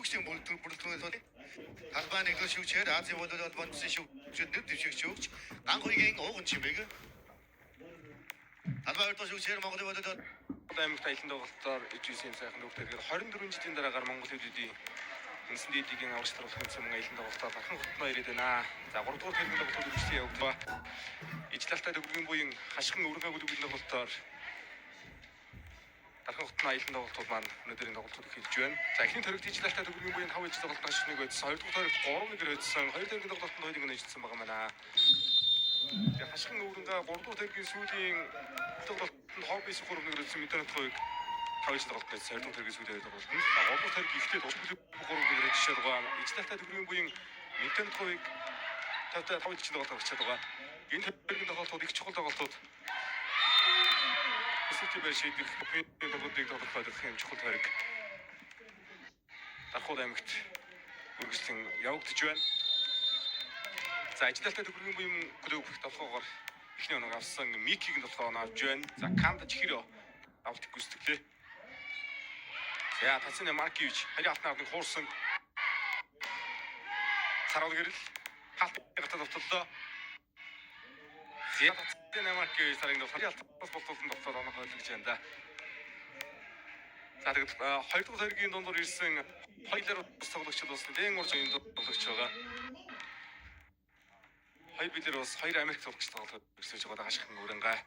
Шүүгчдийн бүрэлдэхүүн талбай нэгдүгээр шүүгчээр Азийн волейбол холбооны шүүгчид нэр дэвшигч шүүгч Ганхуйгийн ууган чимээг талбай хоёр дахь шүүгчээр Монголын волейбол аймагт аялан тоглолтоор ижсэн юм сайхан дүүртэй. Тэгэхээр 24 жилийн дараагаар Монгол улсын үндсэн дээдийн аврагч таруулах үндсэн мөн аялан тоглолтоор Дархан хотноо ирээд байна. За 3 дугаар тэргүүн тоглолтод үргэлжлэн явагдана. Ижил алтай төгрөгийн буян хашгин өргөн гүлгийн тоглолтоор Дархан хотноо аялан тоглолтууд маань өнөөдрийн тоглолтууд эхэлж байна. За эхний төрөгт ижил алтай төгрөгийн буян 5 ижил тоглолт хашиг нэг байжсан. 2 дугаар төрөгт 3-1-ээр байжсан. 2 тэргийн тоглолтод 2-1 нэжсэн байгаа маа. Тэгээ хашгин өргөнгөө 3 дугаар тэргийн сүүлийн тоглолтод хобби 3-1-ээр байжсан. Интернет хоёрыг 5 ижил тоглолт байсан. 2 дугаар тэргийн сүүлийн хоёр тоглолтод. За 3 дугаар тэрэг ихтэй 3-1-ээр жишээд байгаа. Ижил алтай төгрөгийн буян интернет хоёрыг 55 ижил тоглолт гарчаад байгаа. Энэ тэргийн тоглолтууд их чухал тоглолтууд. Эсвэл байр шийдэх тоглолтыг тодорхойлох юм чухал тойрог. Дархуул аймагт үргэлжлэн явагдаж байна. За ижил алтай төгрөгийн буян клуб толгоогоор эхний оног авсан Микигийн толгоо оноо авч байна. За Канда Чихиро авалтыг гүйцэтгэлээ. За Тацина Маркевич харийн алтан авдаг хуурсан. Саруул гэрэл хаалт гатад довтлоо. За Тацина Маркевич сарын харийн алтнаас болтуулсан довтлоод оноо хойлогч байна да. За тэгэд хоёр дахь тойргийн дундуур ирсэн хоёулаар бас тоглогчид бас нэлээд урж энэ тоглогч байгаа. Хоёр билэр бас хоёр Америк тоглогч тоглох гэсэн байгаа хашгин өрөнгөө.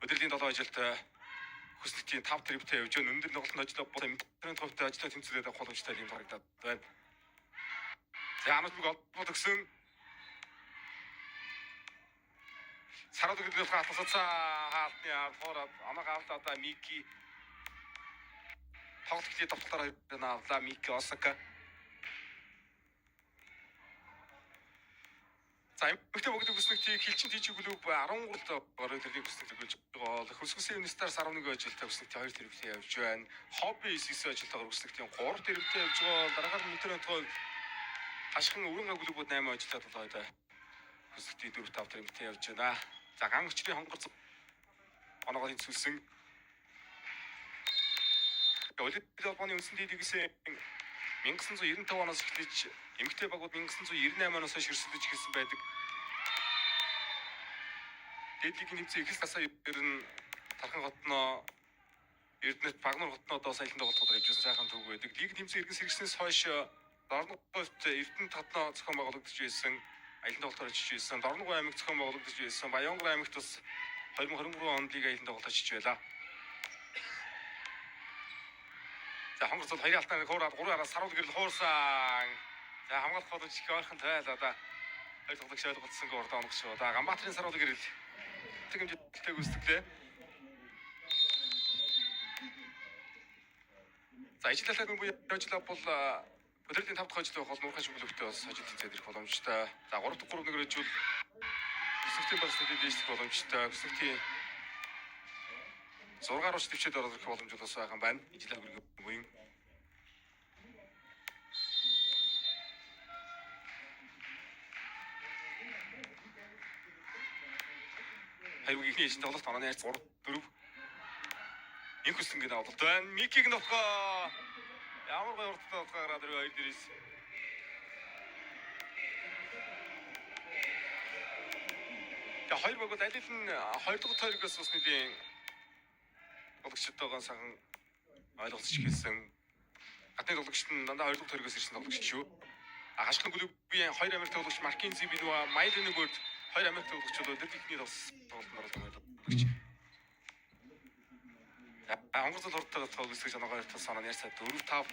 Өдрийн 7 ажилт хүснэгтийн 5 триптэй явж байна. Өндөр тоглолтод ажиллаа бол интернет хувьтай ажиллаа тэмцүүлээд авах боломжтой юм харагдаад байна. За амт бүх холбоод өгсөн. Сарууд гэдэг болохоор атасацаа хаалтны ард амаг авлаа одоо Мики тоглолт эхлээд довтлоор хоёр авлаа Мики Осака. За эмэгтэй богд хүснэгтийг хилчин тийч клуб 13 гаруй тэрний хүснэгт өгүүлж байгаа. Хөсгөсөн Юнистарс 11 ажилтаа хүснэгтийн 2 тэрвтэй явж байна. Хобби 9 ажилтаагаар хүснэгтийн 3 тэрвтэй явж байгаа. Дараагаар интернет тоо хашгин өрөнгө клубүүд 8 ажилтаа толгойд хүснэгтийн 4 5 тэрвтэй явж байна. За ган өчрийн хонгорц оноогоо тэнцвүүлсэн. Олимпийн холбооны үндсэн дээдийн 1995 оноос эхлэж эмэгтэй багууд 1998 оноос хойш өрсөлдөж эхэлсэн байдаг. Дээд лигийн тэмцээн эхэлс тасаа ер нь Тархан хотноо Эрдэнэт Багнуур хотноо соёлын тоглолтоор явж байсан сайхан түүх байдаг. Лиг тэмцээн иргэн сэргэснээс хойш Дорногойт Эрдэнэт хотноо зохион байгуулагдаж байсан. Аялан тоглолтоор очиж байсан. Дорногой аймаг зохион байгуулагдаж байсан. Баянгар аймагт бас 2023 онд лиг аялан тоглолт очиж байлаа. За хонгорцол хоёрын алтан хуураад 3 араас саруул гэрэл хуурсан. За хамгаалах боломж их ойрхон тайл одоо хоёр тоглогч ойлголцсонгүй урд онгох шүү. За Ганбаатарын саруул гэрэл тэг хэмжээтэй гүйцэтгэлээ. За ижил алтай буян ажил бол өдрийн 5 дахь ажил байх бол нуурхай шүглэгтэй бас ажил тэнцээд ирэх боломжтой. За 3 дахь 3 1 рөжүүл өсөлтийн бас нэдэд дээшлэх боломжтой. Өсөлтийн 6 рууч төвчээд орох боломж бас байгаа юм байна. Ижил алтай буян Хоёр ихний ээлжин тоглолт онооны хайрц 3 4 инх хүсэнгийн тоглолт байна. Микиг нотгоо. Ямар гоё урттай тоглохоо гараад ирв хоёр дээрээс. Тэгээ хоёр баг бол аль аль нь хоёр дахь тойрогоос бас нэлийн тоглогчдтойгоо сайхан ойлголцож эхэлсэн. Гадны тоглогчд нь дандаа хоёр дахь тойрогоос ирсэн тоглогч шүү. Хашгин клубын хоёр Америк тоглогч Маркинзи Бинуа, Майлен Гүрд хоёр Америк тоглогчид өдөр ихний тоглолтод оролцсон тоглогч. Онгоцол хурдтай тоглох үсгэж оноогоор тус оноо ярьсаа 4-5.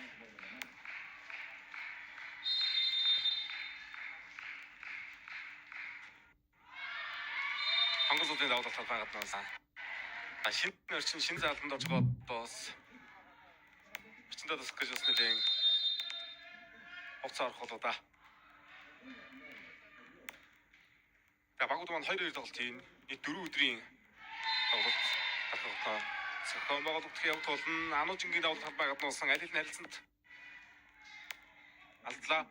Онгоцолын давуу тал байгаад байна. Шинэ орчин шинэ зааланд орж байгаа бас орчиндөө тусах гэж бас нэлээд хугацаа орох болоо да. За багууд маань 2-2 тоглолт хийн. Нийт 4 өдрийн тоглолт тоглолтоо зохион байгуулагдах явдал болно. Ануужингийн давуу тал байгаад нуусан аль аль нь харилцанд алдлаа.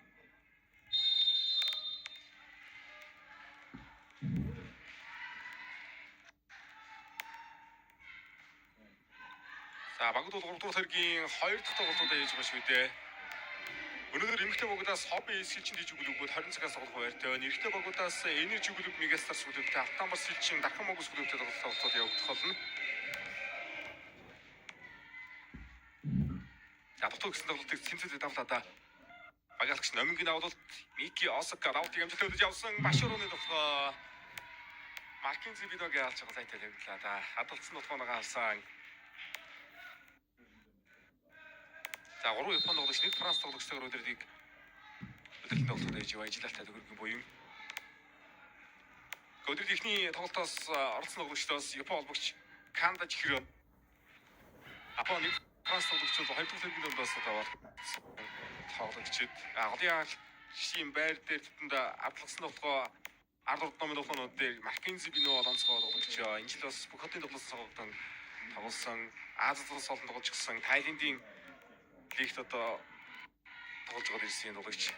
За багууд бол 3 дугаар тойргийн 2 дахь тоглолтуудаа хийж байгаа шүү дээ. Өнөөдөр эмэгтэй багуудаас Хобби Сэлчин дижиг клубүүд 20 цагаас тоглох байртай байна. Эрэгтэй багуудаас Energy клуб Мегастарс клубтэй, Алтанбар Сэлчин Дархан Могус клубтэй тоглолтууд явагдах болно. За дотор гэсэн тоглолтыг тэмцээтэй давлаа да. Багаалагч Номингийн давлалт Мики Осака давлтыг амжилттай өдөж явсан. Башурууны толгой Маркинзи Биногийн алж байгаа зайтай тавилаа да. Хадгалсан толгойноо авсан. За 3 Япон тоглогч, 1 Франц тоглогчтойгоор өдрийг өдөрлөн тоглолтод ээж ажиллалтай төгрөгийн буян. Өдрийн эхний тоглолтоос оролцсон тоглогчдоос Япон холбогч Канда Чихиро, Япон 1 Франц тоглогч бол 2 дахь төгрөгийн дундаас таваад тоглогчид голын хаалчийн байр дээр тэтэнд авдлагсан толгой ард урд номын тоглоомнууд дээр Маркинзи Бино бол онцгой тоглогч. Энэ жил бас бүх хотын тоглосон сонгогдсон тоглосон, Азид улс олон тоглож гисэн, Тайландын лигт одоо тоглож байгаа ирсэн тоглогч.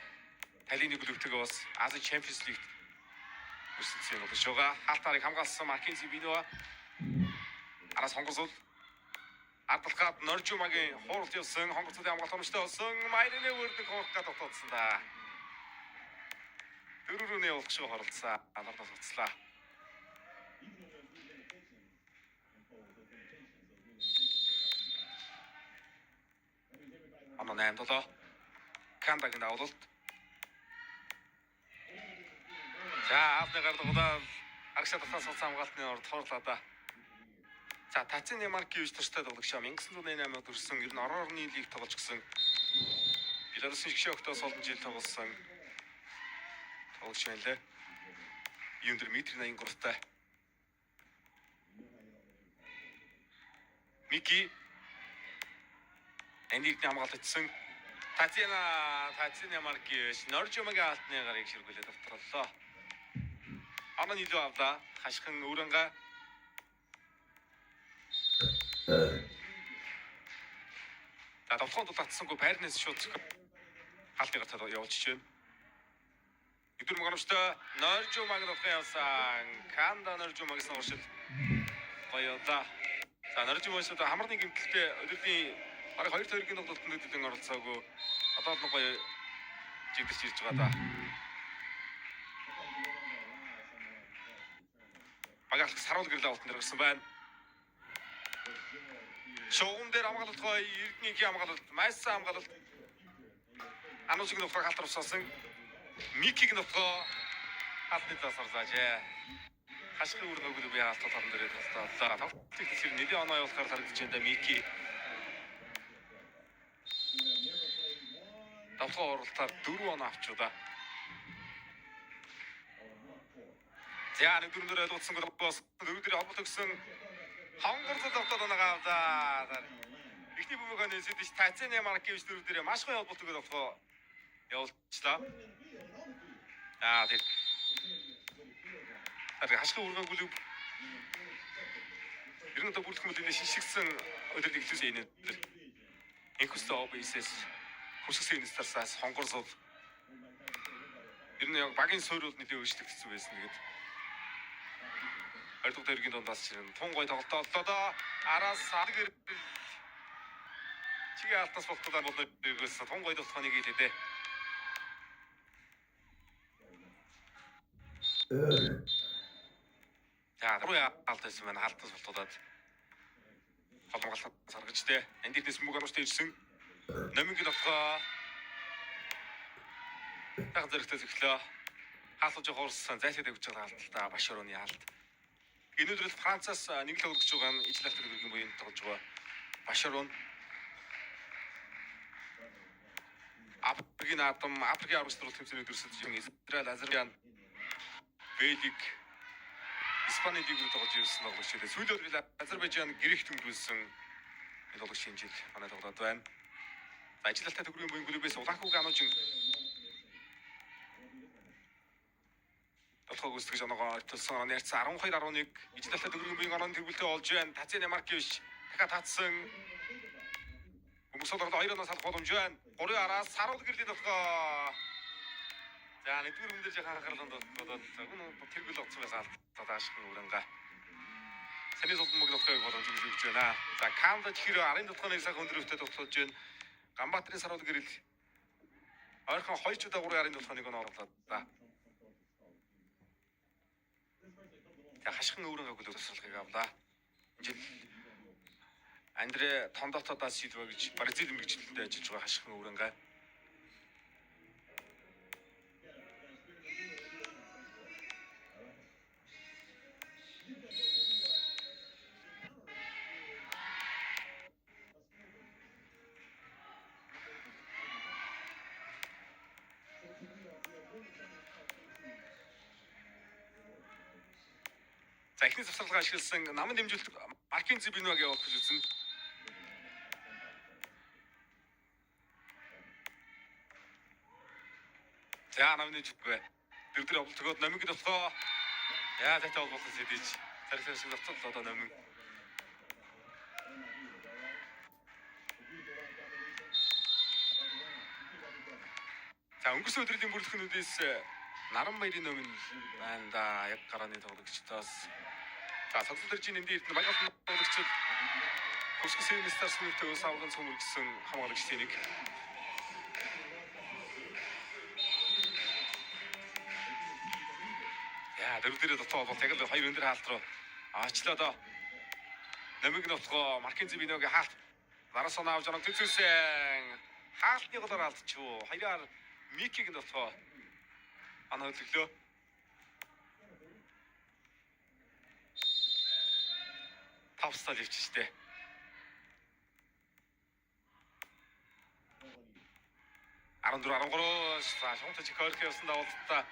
Тайландын клубтэйгээ бас Ази Чемпионс Лигт өрсөлдсөн тоглогч байгаа. Хаалтаарыг хамгаалсан Маркинзи Бино араас хонгорсол ардлахад Норжумагийн хууралт явсан, хонгорцолын хамгаалт хомжтой болсон. Майрны үрдэг хуурах гад дотоодсон да. Дөрөврөний явуулах шиг оролцсон. Нордоос уцлаа. Оноо 8-7. Кандагийн давлалт. За аавны гардагудаа аргашаа татаас суусан хамгаалтны урд хуурлаа да. За Тацины Маркевич турштай тоглогч 1988 онд төрсөн. Ер нь орон орны лиг тоглож гисэн. Беларусын шгшээ огтоос олон жил тоглосон тоглогч байна лээ. Юун дээр метр 83-тай. Мики Эндигний хамгаалт очсон. Татьяна Маркевич Норжумагийн алтны гарыг ширгүүлээд довтоллоо. Оноо илүү авлаа. Хашхан өөрөнгө. За довтлогонд дулаацсангүй байрнаас шууд хаалтны гартаа явуулчих байна. Нэгдүгээр мөгөмжтэй Норжумаг довтлоо явсан. Канда Норжумагсан уршил гоё да. За Норжумагс одоо хамарны гэмтэлтэй өдрийн бараг 2 тойргийн тоглолтод хэдэн оролцоогүй. Одоо л гоё жигдэрч ирж байгаа да. Багаалх саруул гэрэл авалтан дээр гарсан байна. Шугам дээр хамгаалалт гоё, Эрдэнэгийн хамгаалалт, Майсан хамгаалалт. Ануусыг нутгаа халтар усаасан. Микиг нутгаа хаалтны талаас орзаажээ. Хашгын үр нөгөөд би хаалтаа таран дээр талтай. Тоглолтын хэлсэр нэлээд оноо явуулахаар харагдаж байна да Мики. Давтгаа оролтоор 4 оноо авчуу да. За нэг дөрөв дээр ойлгоцсон гол дөрөв дээр холболт өгсөн. Хонгорцол довтоод оноогоо авлаа. Эхний бөмбөгөөний сэдэж Тацины Маркевич дөрөв дээр маш гоё холболт өгөөд довтгоо явуулчлаа. Аа тэр. Тэр хашгын үргэн клуб ер нь одоо бүрлэх мөл энэ шишгсэн өдрийг эхлүүлсэн энэ өдөр. Инхүстэй ОБС-с хүсгсэн инстарсаас хонгорсол ер нь яг багийн суурь бол нэлээд өөрчлөгдсөн байсан. Тэгээд 2 дахь тойргийн дундаас чинь тун гой тоглолт боллоо доо. Араас саргэр чигээ алтаас болтол бол өгөөс тун гой тоглохыг хэлээ дээ. За руу алт байсан байна. Алтаас болтолоод холомгалт саргаж дээ. Энд дээрээс мөг оруулж ирсэн. Номингийн довтгоо. Таг зэрэгтэй зөглөө. Хаалгаж хуурсан зайлшгүй тавьж байгаа хаалталтаа Башурууны хаалт. Энэ өдрөл Францаас нэг л тоглогч байгаа нь ижил алтар гэргийн буянд тоглож байгаа Башуруун. Африкийн наадам, Африкийн аврагч тоглолт тэмцээний өрсөлдөж Израиль, Азербайджан, Бельги, Испани лиг рүү тоглож ирсэн тоглогч байлаа. Сүүлийн өдрөл Азербайджан гэрэгт өнгөрүүлсэн энэ тоглогч энэ жил манай тоглоод байна. За ажилттай төгрөгийн буян клубээс Улаанхүүг ануужин толгой гүйцэтгэж оноогоо ойртолсон. Ярьсан 12-11 ажилттай төгрөгийн буян онооны тэргүүлтээ олж байна. Тацины Маркевич дахиад татсан. Бөмбөг тоглолт 2 оноос салах боломж байна. 3 араас саруул гэрлийн толгой. За нэгдүгээр хүн дээр жаахан анхаарланд болоод тэргүүл оцсон байсан алдаа даашхан өрөнгө. Саний сулдан мөг толгойг боломж өгч байна. За Канда чихэр арын толгойн сайхан өндөр өвтэй тоглож байна. Ганбаатарын саруул гэрэл Ойрхон 2 ч удаа 3 ярын тулхаа нэг оноо оруулаад да. Тэгээ хашхан өөрөнгөө гүлэг тусалгыг авлаа. Энэ жил Андре Тондото да Силва гэж Бразил мэрэгчлэлтэд ажиллаж байгаа хашхан өөрөнгөө. За эхний завсарлагаа ашигласан наман дэмжүүлэлт Маркинзи Бинуаг явуулах гэж үзнэ. За намын дэмжүүлэлт дэр дэр оволт өгөөд номинг болохоо. Яа зайтай холбоотой сэдэж. Зарим шиг зовцол одоо номин. За өнгөрсөн өдрийн бүрэлдэхүүнүүдээс Наран баярын номин байна да. Яг гарааны тоглогчдоос. За цогцол дэржийн нэмдийн эрдэнэ баян тоглогчид Хөсгөс Seven Stars нэртэй ус авган цөм үргэсэн хамгаалагчдын нэг. Яа дөрөв дээрээ дотоо бол яг л хоёр өндөр хаалт руу очлоо доо. Номиг нутгаа Маркинзи Биногийн хаалт нараас оноо авч оног төцөөсөн. Хаалтны голоор алдчихв. Хоёроор Микиг нутгаа ана хөдлөлөө. Тавстал явчих штэ. 14 13 за шугамтай чих ойрхон явсан давалттай.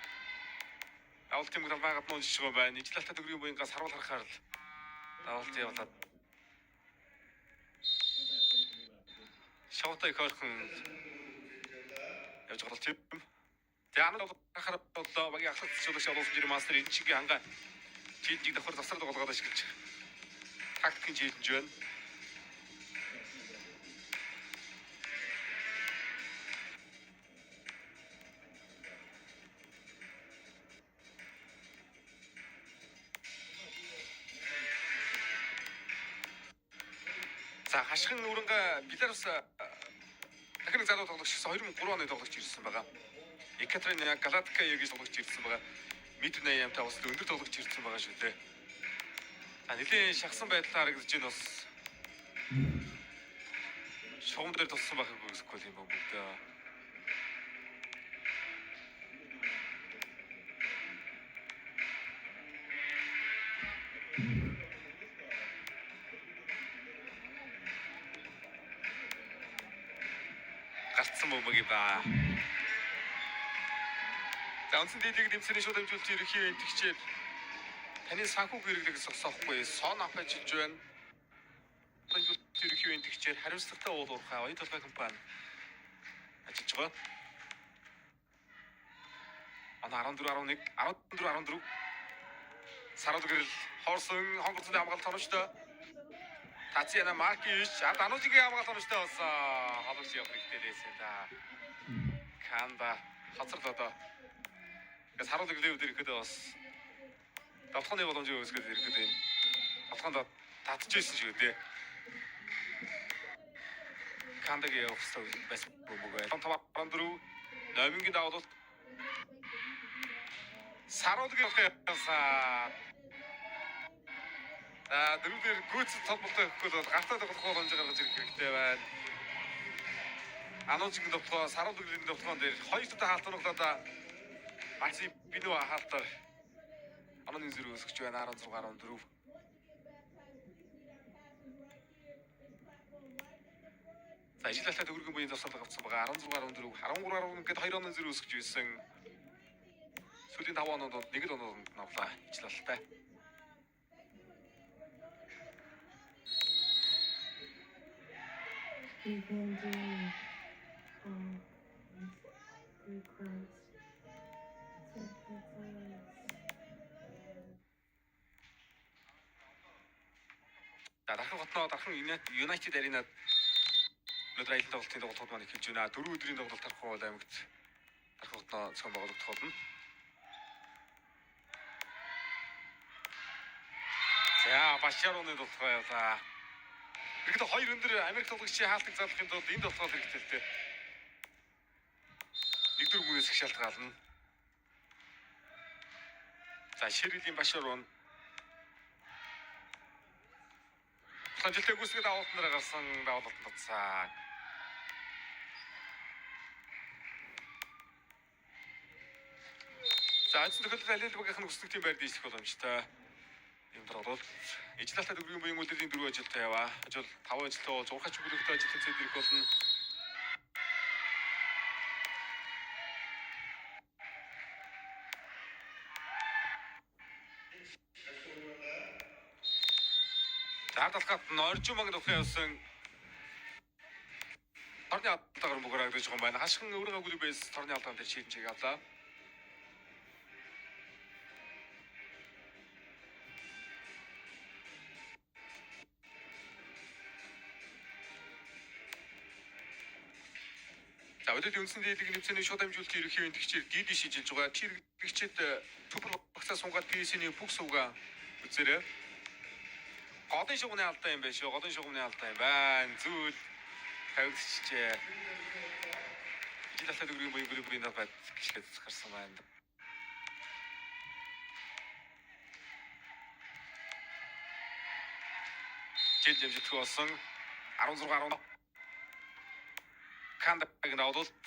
Давалт тэмдэг байгаад нууж байгаа байна. Ижил алтаа төгрөгийн буянгаас харуул харахаар л давалт явуулаад шугамтай их ойрхон явж байгаа тийм. Тэгээ анаа харахаар бол багийн ахлах цэцүүлэгч олуулсан жирийн мастер энэ чигийн хангаа чийлжийг давхар засар тоглоод ашиглаж тактикийн чийлж байна. За хашгин нүрэнгээ Беларус дахин нэг залуу тоглогч 2003 оны тоглогч ирсэн байгаа. Екатерина Галатка гэж тоглогч ирсэн байгаа. Метр 88-тай бас өндөр тоглогч ирсэн байгаа шүү дээ. За нэлийн шахсан байдлаар харагдаж байна бас. Шугам дээр туссан байхыг үгүйсэхгүй юм байна бүгдээ. Гарцсан бөмбөг юм ба. За үндсэн дийлэг дэмсэний шууд дамжуулж ерөнхий энтгчээр таны санхүүг хэрэглэх зогсоохгүй сон ап ажиллаж байна. Дамжуулж ерөнхий энтгчээр хариуцлагатай уул уурхай оюун толгой компани ажиллаж байгаа. Ана 14 11 14 14 Сарууд гэрэл хорсон хонгорцны хамгаалалт оновчтой. Татьяна Маркевич Анужигийн хамгаалалт оновчтой болсон. Хологч явах хэрэгтэй лээсэн да. Канда хоцрол одоо. Тэгээс харуул гэрлээ өдөр ирэхэд бас давтахны боломжийг үүсгээд ирэхэд энэ давтаханд татчихсэн шүү дээ. Кандагийн явах хэрэгтэй байсан бөмбөг байл. 5 14 номингийн давуулалт Саруулг явах явсан. За дөрөв дээр гүйцэд холбоотой өгөхгүй бол гартаа тоглох боломж гаргаж ирэх хэрэгтэй байна. Ануужгийн довтлогоо Саруул гэрлэний довтлогоон дээр хоёр удаа хаалт унглаа. Макси Бинүү хаалтаар 11-0 өсгөж байна 16 14. За ижил алтаа төгрөгийн буян завсарлага авсан байгаа 16 14 13 11 гээд 2 оноо 0 өсгөж байсан. Сүүлийн 5 оноод нэг л оноод навлаа ижил алтай. You can do all things through Christ sacrifice. За дархан хотноо дархан United Arena-д өнөөдөр аялал тоглолтын тоглолтууд маань эхэлж байна. 4 өдрийн тоглолт тарах бол аймагт дархан хотноо зохион байгуулагдах болно. За Башаруны тоглолт явлаа. Тэгэхдээ хоёр өндөр Америк тоглогчийн хаалтыг залгахын тулд энэ тоглолт хэрэгтэй л дээ. зүгээс их шалтгаална. За ширэлийн башуурун Амжилттай гүйцэтгэл даваалтан дээр гарсан даваалтанд татсан. За эцсийн тохиолдолд аль аль багийнх нь өснөгтийн байр дийслэх боломжтой. Ийм тоглолт ижил алтай төгрөгийн буян үлдээлийн 4 ажилтаа яваа. Ажил 5 ажилтаа 6 хач бүлэгтэй ажилтны цэд ирэх болно. За талхад норжин баг нөхөө явсан. Торны алдаагаар мөгөр харагдаж байгаа юм байна. Хашхан өөрийнхөө гүлбээс торны алдаан дээр шийдэмжийг авлаа. За өдөрт үндсэн дийлэг нэмсэний шууд амжуулалтын ерөнхий энтгчээр дид шижилж байгаа. Чирэгчэд түпэр багцаа сунгаад PSC-ний бүх сувга үзээрэй. Голын шугамны алдаа юм байна шүү. Голын шугамны алдаа юм байна. Зүйл тавигдчихжээ. Ижил алтай төгрөгийн буян гүрийн талбайд гიშгээд гарсан байна. Жил жимжигдэх болсон 16 10 Кандагийн давуулалт.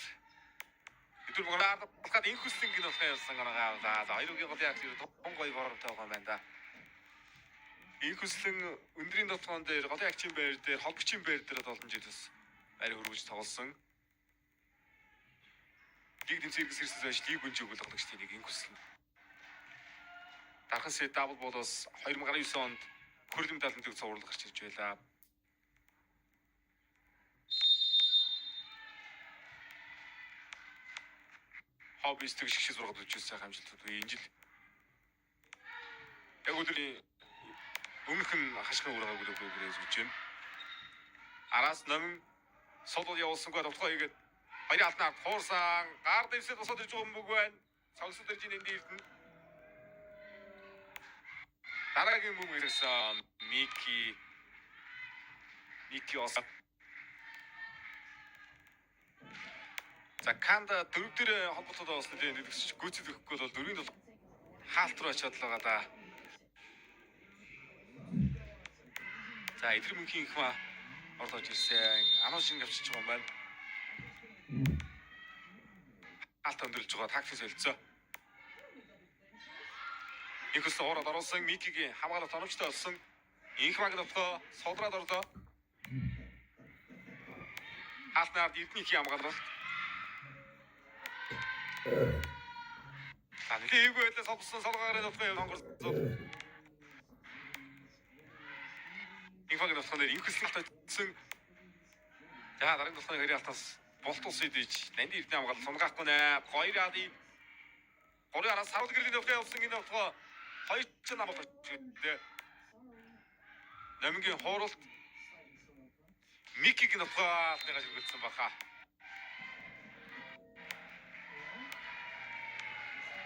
Өдөр бүгд болоход инх хүссэн гин болох явсан гараа. За за хоёрын голын акц тун гоё боромтой байгаа юм байна да. Инх хүслэн өндрийн дотгоон дээр голын агчийн байр дээр холбогчийн байр дээр олон жил бас арай хөрвүүлж тоглосон. Лиг тэмцээн иргэс ирсэн хойш лиг үнжиг тоглогчдын нэг инх хүслэн. Дархан сет дабл болоос 2019 онд хөрөлм талын төв цуврал гарч ирж байлаа. Хоббис төгш гişээ зураг үзүүлсэн амжилтууд үе энэ жил яг өдрийн өмнөх нь хашгын ураагаа гүлэг үзэж байна. Араас номин содод явуулсангүй довтлогоо хийгээд хоёрын алтнаар хуурсан гар дэвсэд босоод ирж байгаа бөг байна. Цогсод ирж энд ирдэн. Дараагийн бөм ирсэн Мики Мики Оса. За Канда дөрөв дээр холбоотойд болсон тийм нэгдэгч гүйцэд өгөхгүй бол дөрвийн бол хаалт руу очиод л байгаа да. За эдгэр мөнхийн их ма орлож ирсэн. Ануу шинг авчиж байгаа юм байна. Хаалт өндөрлж байгаа тактик солилцоо. Инх өсөн ороод оруулсан Микигийн хамгаалалт оновчтой болсон. Инх баг дотгоо судраад орлоо. Хаалтны ард Эрдэнэ ихийн хамгаалалт. За нэлээ эвгүй байлаа солбсон солгоогоор дотгоо хонгорсон. Инх баг дотгоо дээр инх өсөн татсан. За дараагийн дотгооны хоёрын алтаас болт ус идэж Нанди Эрдэнэ хамгаалалт сунгаахгүй нэ. Хоёр ады гурван араас сарвал гэрлийн дотгоо явсан энэ дотгоо хоёр ч нам болж дээ. Номингийн хууралт Микигийн дотгоо алтныгаа ширгэлсэн баха.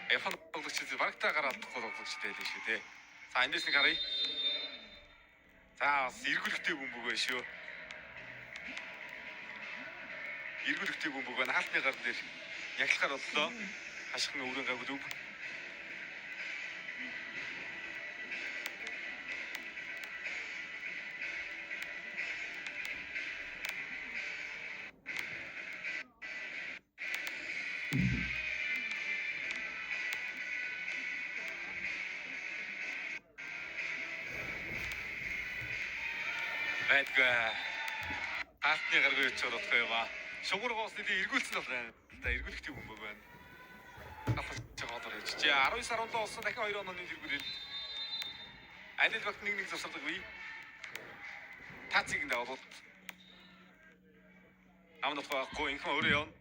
Япон тоглогчид барагтаа гараа алдахгүй тоглогчтой байлээ шүү дээ. За эндээс нэг харъя. За бас эргүүлэхтэй бөмбөг байна шүү. Эргүүлэхтэй бөмбөг байна. Хаалтны гар дээр яглахаар боллоо. Хашхан өврөн гагд өг. Байдгүй. Хаалтны гаргүй явж байгаа юм аа. Шугуур гоосны тий эргүүлсэн бол байна. За эргүүлэхтэй бөмбөг байна. Галж байгаа одоо хийж. 19 17 болсон дахин 2 онооны тэргүүрэл. Аль аль багт 1-1 завсардаг үе. Тациг давуулт. Ам дотгоо байхгүй инхэн өөрөө явна.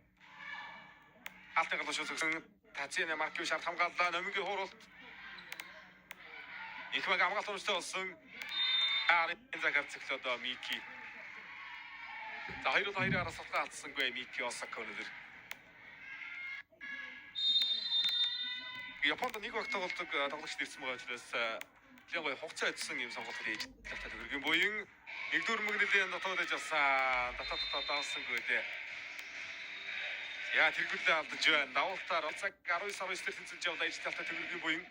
Хаалтны гарлаа шууд зогсон. Тацины Маркив шарт хамгааллаа. Номингийн хууралт. Инхэн баг хамгаалт өмчтэй болсон. Арын загар цэглээ Мики. За 2-2 араас савтгаа алдсангүй Мики Осака өнөдөр. Японд нэг баг тоглодог тоглогч ирсэн байгаа учраас нэлээд гоё хугацаа эзсэн юм сонголт хийж талтай төгрөгийн буян нэгдүгээр мөнгө нэлээд дотоод аж авсан. Дотоод дотоод давсангүй дээ. Яа тэргүүлээ алдаж байна. Давуултаар цаг 19-19 дээр тэнцэлж явлаа. Ижил талтай төгрөгийн буян.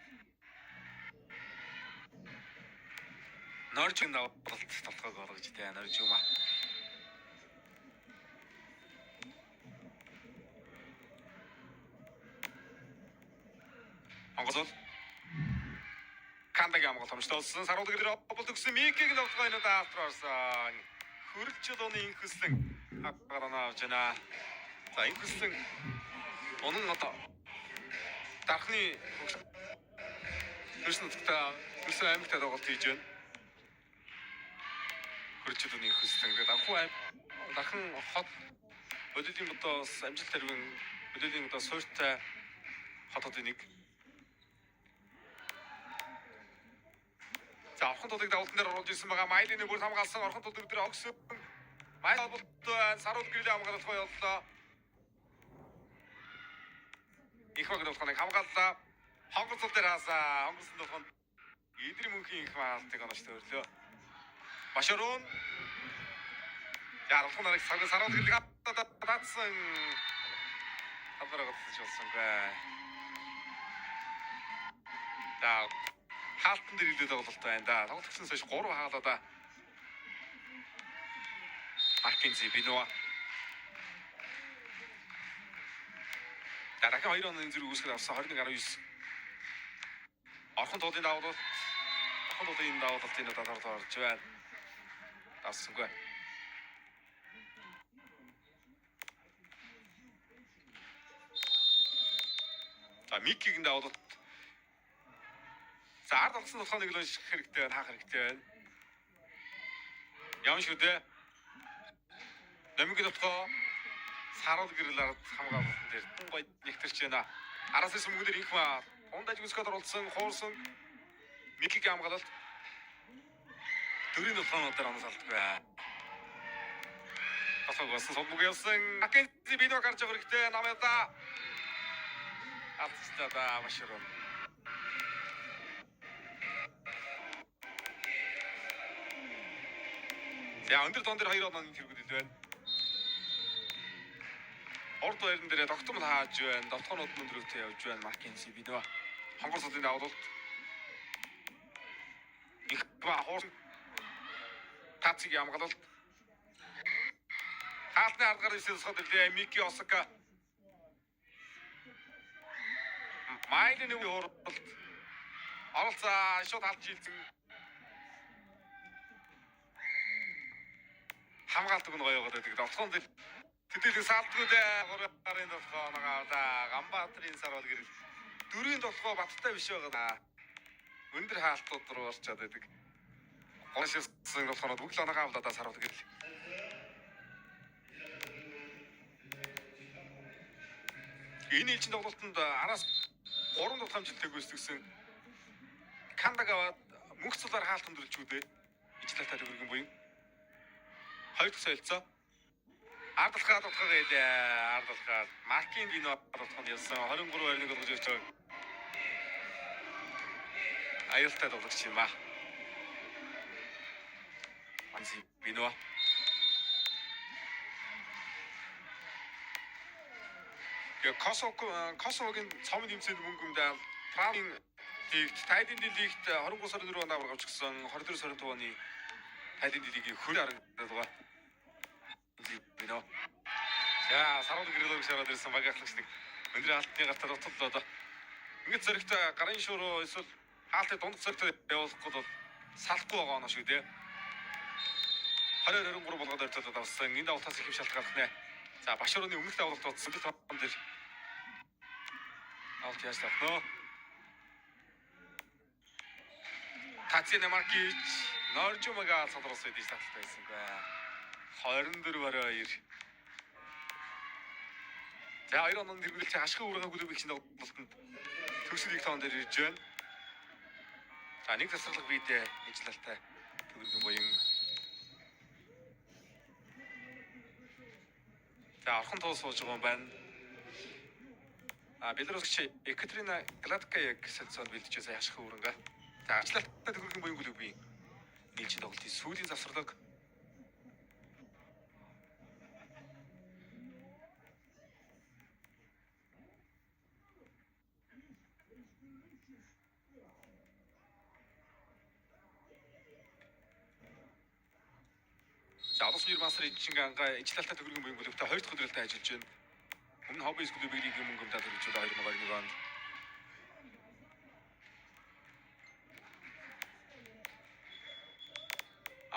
Норжин давуулт толгойг олгож дээ. Норжума. Хонгоцол. Кандаг амгалт хомжтолсон. Саруулдаг дээр оболт өгсөн. Микиг давтгай энэ удаа алт орсон. Хөрөлчөлөөний инхэслэн гараа авч байна. За инхэслэн унан одоо дархны төрсөн нутагта төрсөн аймагта тоглолт хийж байна. Хөрөлчөлөөний инхэслэн тэгээд ахуй аймаг дархан хот бодитын одоо бас амжилт хэрвэн бодитын одоо суурьтай хотуудын нэг. За орхон тулыг давалтан дээр оруулж ирсэн байгаа. Майлины бүр хамгаалсан орхон тул дээр огсон. Майл болт саруул гэрэл хамгаалах боллоо. Их баг давтахыг хамгааллаа. Хонгорцол дээр хаасаа. Хонгорцол давтах нь Идрийн мөнхийн их маалтыг онооч төрлөө. Башарун. Я алхах нарыг саруул гэрэл даацсан. Талбараа гоцсон болсонгүй. За хаалтан дээр илүү тоглолт байна да. Тоглогчсон хойш 3 хаалаа. Маркинзи Бинуа. За дахин 2 оны зэрэг үүсгэл авсан 21-19. Орхон туулын давуулалт. Орхон туулын энэ давуулалтын одоо тоглолт орж байна. Давсангүй. За Микигийн давуулалт. За ард алгасан болохоор нэг л унших хэрэгтэй байна, хаах хэрэгтэй байна. Явна шүү дээ. Номиг дотгоо саруул гэрэл ард хамгаалалтан дээр гоё нэгтэрч байна. Араас ирсэн мөнгөнөр инх маа дундаж гүсгэд оролцсон, хуурсан Микигийн хамгаалалт. Дөрвийн дотгоонуудаар онос алдгүй. Тасаг болсон содмог явсан. Макензи бино гарч явах хэрэгтэй. Намайда. Алдчихлаа да Баширун. За өндөр тон дээр 2 онооны тэргүүд байна. Урд байран дээр тогтмол хааж байна. Довтгоонууд нь өндрөөтэй явж байна. Макензи бино. Хонгор суудын давуулалт. Их ба хуурсан. Тациг хамгаалалт. Хаалтны аргаар ирсэн тусгаад ирлээ. Мики Осака. Майлын нэг хуралт. Оролцоо шууд алж илзэн. Хамгаалдаг нь гоё яваад байдаг. Довтгоон дээр тэдэлэг саалтгүй дээ. 3 гарын довтгоо нагаа Ганбаатарын саруул гэрэл. Дөрвийн довтгоо баттай биш байгаа. Өндөр хаалтууд руу орчоод байдаг. Гоншилсан довтгоонууд бүгд л оноогоо авлаа саруул гэрэл. Энэ ээлжийн тоглолтод араас 3 дахь амжилттай гүйцэтгсэн Кандаг аваад мөнх цулаар хаалт өндөрлж үдээ. Ижил талтай төгрөгийн буян. Хоёр дахь солилцоо. Ард алхаад утгаа гэлээ. Ард алхаад Маркин бино утганд явсан 23-21 болгож ирж байгаа. Аюултай тоглогч юм аа. Манси бино. Косовогийн цомын тэмцээнд мөнгөмдөө Трамын лигт, Тайланд лигт 23 сарын 4-нд авраг авчихсан 24 25 оны Тайланд лигийн хөл харагдаад байгаа. Бино. За, саруул гэрэлэг шараад ирсэн баг ахлагч нэг өндөр хаалтны гартаа дутал одоо. Ингээд зоригтой гарын шуруу эсвэл хаалтыг дунд зоригтой явуулахгүй бол салахгүй байгаа оноо шүү дээ. 20-23 болгоод ойртолоод авсан. Энэ давтаас их юм шалтгаалх нэ. За, Башрууны өмнөх давлалт бодсон. Тэр тоон дээр авалт яаж тавих нөө? Татьяна Маркич Норжумага содроос идэж таталтай байсангүй. 24-22. За, 2 онооны тэргүүлэлт хашгын үргээ бүлэг чинь тоглолтод төгсөл их тоон дээр ирж байна. За, нэг тасралга биедээ ижлалтай төгрөгийн буян. За, орхон тул сууж байгаа юм байна. А Белорусч Екатерина Гладкая солилцоонд бэлдэж байсан хашгын үрэнгээ. За, ажилтнаа төгрөгийн буян бүлэг нийлжин тоглолтын сүүлийн завсарлага. Мастер Ижинг ангаа ижил алтай төгрөгийн буян клубтай 2 дахь өдрөлтөд ажиллаж байна. Өмнө Хоббис клубыг лигийн мөнгө өмдөө төрүүлж 2021 онд.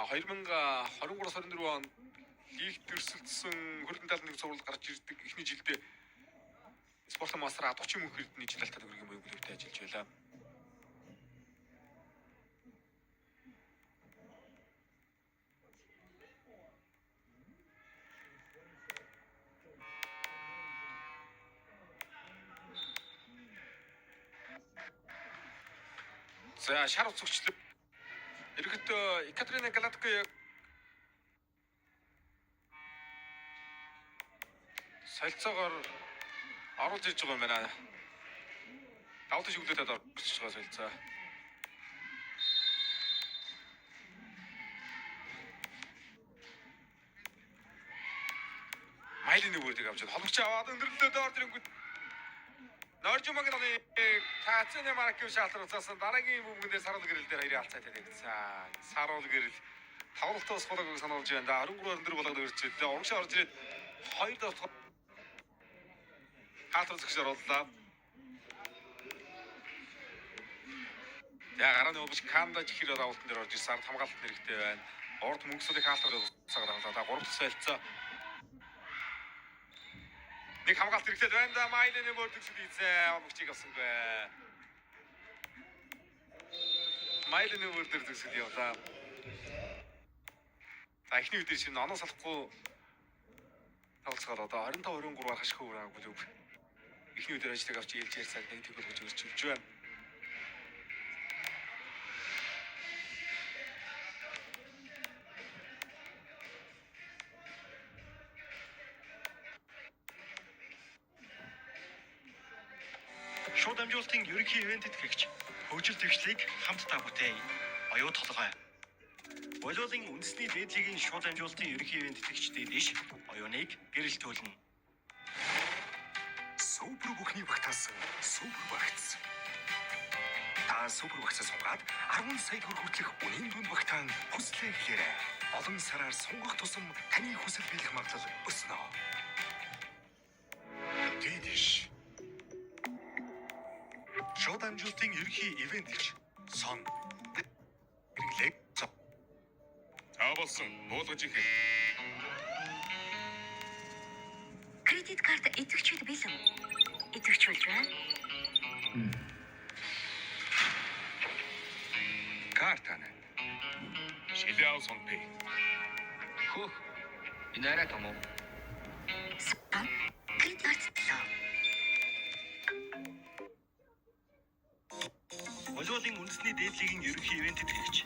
А 2023-24 онд лигт өрсөлдсөн 21 цуврал гарч ирдэг эхний жилдээ Спортын мастер Адуучин мөнх эрдэнэ ижил алтай төгрөгийн буян клубтай ажиллаж байлаа. За шар уцгчлээ. Ерөнхийдөө Екатерина Галатко яг солилцоогоор оруулж ирж байгаа юм байна. Давтаж өглөөдөд орж байгаа солилцоо. Майлын нүгүүдийг авч холбогч аваад өндөрлөлтөд орж ирэнгүүт Норжумагийн оны Тацны Маркив шалтрал уцаасан дараагийн бөмбөгөн дээр саруул гэрэл дээр хоёрын алцаатай тэгсэн. Саруул гэрэл тавралт ус болоог сануулж байна. Да 23 24 болгоод өрчөөд урагш орж ирээд хоёр дахь хаалтар зөгш орууллаа. За гарааны өвч Канда чихэр давалтан дээр орж ирсэн. Ард хамгаалалт нэрхтээ байна. Урд мөнгөсүүдийг хаалтар уцаагаар авлаа. Да 3 дахь солилцоо. Нэг хамгаалт хэрэгтэй байна да. Майлны мөр төгсөл хийцээ. Бөмбөгчийг авсангүй. Майлны мөр дээр төгсөл явлаа. За эхний үдээр шинэ оноо салахгүй тоглолцохоор одоо 25 23-аар хаших өрөө клуб. Эхний үдээр ажлыг авч ээлжээр цаг нэг тэг болгож өрчилж байна. Шууд дамжуулалтын ерөнхий ивент тэтгэгч хөгжил дэвшлийг хамтдаа бүтээе. Оюу толгой. Волейболын үндэсний дээд лигийн шууд дамжуулалтын ерөнхий ивент тэтгэгчдийн дэш оюуныг гэрэлтүүлнэ. Супер бүхний багтаасан супер багц. Та супер багцаа сунгаад 10 сая төгрөг хүртэлх үнийн дүнд багтаан хүслээ хэлээрэй. Олон сараар сунгах тусам таны хүсэл биелэх магадлал өснө. Дидиш. Шууд дамжуулалтын ерөнхий ивент хэлж сон. Хэрэглээ. За болсон. Буулгаж ихэ. Кредит карт идэвхжүүл бэлэн. Идэвхжүүлж байна. Картана. Шилээ ав сон пэ. Хөөх. Энэ арай том уу? Сон. Кредит карт төлөө. Волейболын үндэсний дээд лигийн ерөнхий ивент тэтгэгч